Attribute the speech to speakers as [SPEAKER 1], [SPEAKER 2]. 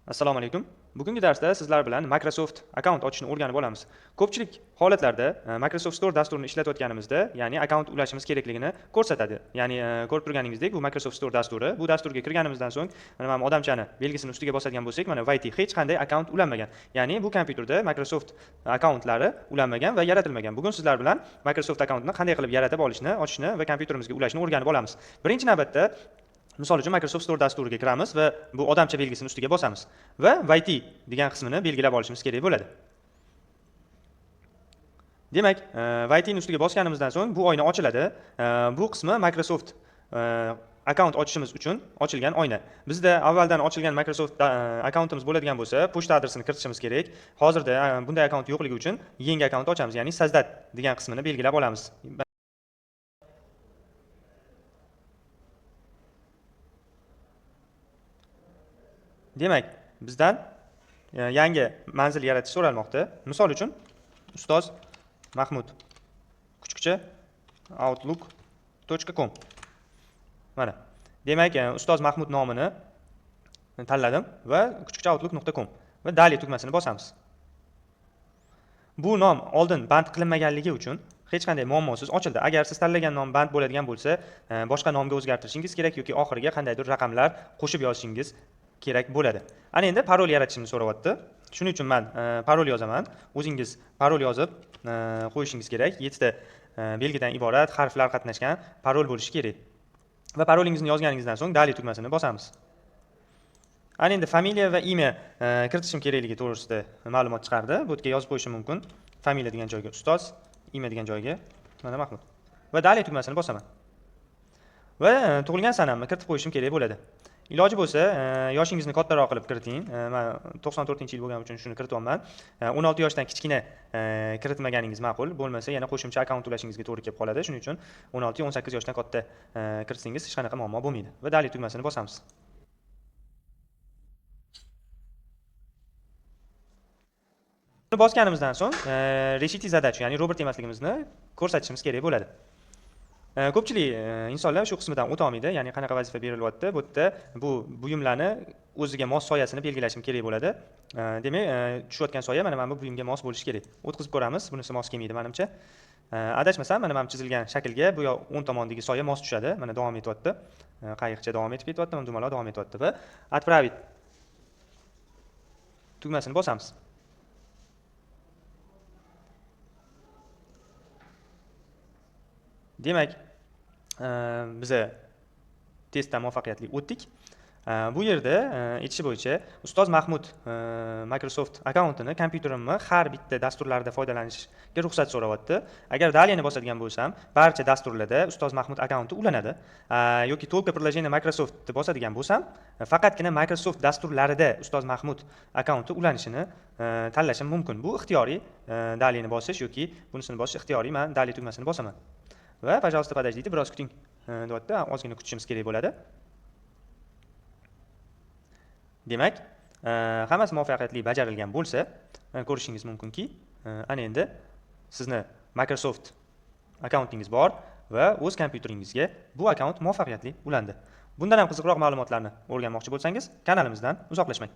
[SPEAKER 1] Assalomu alaykum. Bugungi darsda sizlar bilan Microsoft akkaunt ochishni o'rganib olamiz. Ko'pchilik holatlarda Microsoft Store dasturini ishlatayotganimizda, ya'ni akkaunt ulashimiz kerakligini ko'rsatadi. Ya'ni ko'rib turganingizdek, bu Microsoft Store dasturi. Bu dasturga kirganimizdan so'ng, mana bu odamchani belgisini ustiga bosadigan bo'lsak, mana YT hech qanday akkaunt ulanmagan. Ya'ni bu kompyuterda Microsoft akkauntlari ulanmagan va yaratilmagan. Bugun sizlar bilan Microsoft akkauntini qanday qilib yaratib olishni, ochishni va kompyuterimizga ulashni o'rganib olamiz. Birinchi navbatda misol uchun Microsoft Store dasturiga kiramiz va bu odamcha belgisini ustiga bosamiz va YT degan qismini belgilab olishimiz kerak bo'ladi. Demak, YT ni ustiga bosganimizdan so'ng bu oyna ochiladi. Bu qismi Microsoft akkaunt ochishimiz uchun ochilgan oyna. Bizda avvaldan ochilgan Microsoft akkauntimiz bo'ladigan bo'lsa, pochta adresini kiritishimiz kerak. Hozirda bunday akkaunt yo'qligi uchun yangi akkaunt ochamiz, ya'ni создать degan qismini belgilab olamiz. Demak, bizdan yangi manzil yaratish so'ralmoqda. Misol uchun, ustoz Mahmud kuchukcha outlook.com. Mana. Demak, ustoz Mahmud nomini tanladim va kuchukcha outlook.com va далее tugmasini bosamiz. Bu nom oldin band qilinmaganligi uchun hech qanday muammosiz ochildi. Agar siz tanlagan nom band bo'ladigan bo'lsa, boshqa nomga o'zgartirishingiz kerak yoki oxiriga qandaydir raqamlar qo'shib yozishingiz kerak bo'ladi. Ana endi parol yaratishimni so'rayapti. Shuning uchun men parol yozaman. O'zingiz parol yozib qo'yishingiz kerak. 7 ta belgidan iborat harflar qatnashgan parol bo'lishi kerak. Va parolingizni yozganingizdan so'ng далее tugmasini bosamiz. Ana endi familiya va имя kiritishim kerakligi to'g'risida ma'lumot chiqardi. Bu yerga yozib qo'yishim mumkin. Familiya degan joyga ustoz, имя degan joyga mana Mahmud. Va далее tugmasini bosaman. Va tug'ilgan sanamni kiritib qo'yishim kerak bo'ladi. Iloji bo'lsa, yoshingizni kattaroq qilib kiriting. Men 94-yil bo'lganim uchun shuni kirityapman. 16 yoshdan kichkina kiritmaganingiz ma'qul. Bo'lmasa yana qo'shimcha akkaunt ulashingizga to'g'ri kelib qoladi. Shuning uchun 16-18 yoshdan katta kiritsangiz hech qanaqa muammo bo'lmaydi. Va далее tugmasini bosamiz. Buni bosganimizdan so'ng решите задачу, ya'ni robot emasligimizni ko'rsatishimiz kerak bo'ladi. Ko'pchilik insonlar shu qismidan o'ta olmaydi, ya'ni qanaqa vazifa berilyapti, bu yerda bu buyumlarni o'ziga mos soyasini belgilashim kerak bo'ladi. Demak, tushayotgan soya mana bu buyumga mos bo'lishi kerak. O'tkazib ko'ramiz, bunisi mos kelmaydi menimcha. Adashmasam, mana bu chizilgan shaklga bu yoq o'ng tomondagi soya mos tushadi. Mana davom etyapti. Qayiqcha davom etib ketyapti, mana dumaloq davom etyapti va отправить tugmasini bosamiz. Demak, biza testdan muvaffaqiyatli o'tdik. Bu yerda aytishi bo'yicha ustoz Mahmud Microsoft akkauntini kompyuterimni har bitta dasturlarida foydalanishga ruxsat so'rayapti. Agar далее ni bosadigan bo'lsam, barcha dasturlarda ustoz Mahmud akkaunti ulanadi. Yoki только приложение Microsoft deb bosadigan bo'lsam, faqatgina Microsoft dasturlarida ustoz Mahmud akkaunti ulanishini tanlashim mumkin. Bu ixtiyoriy, далее ni bosish yoki bunisini bosish ixtiyoriy. Men далее tugmasini bosaman. Va пожалуйста, подождите, biroz kuting deyapti. Ozgina kutishimiz kerak bo'ladi. Demak, hammasi muvaffaqiyatli bajarilgan bo'lsa, ko'rishingiz mumkinki, ana endi sizni Microsoft akkauntingiz bor va o'z kompyuteringizga bu akkaunt muvaffaqiyatli ulandi. Bundan ham qiziqroq ma'lumotlarni o'rganmoqchi bo'lsangiz, kanalimizdan uzoqlashmang.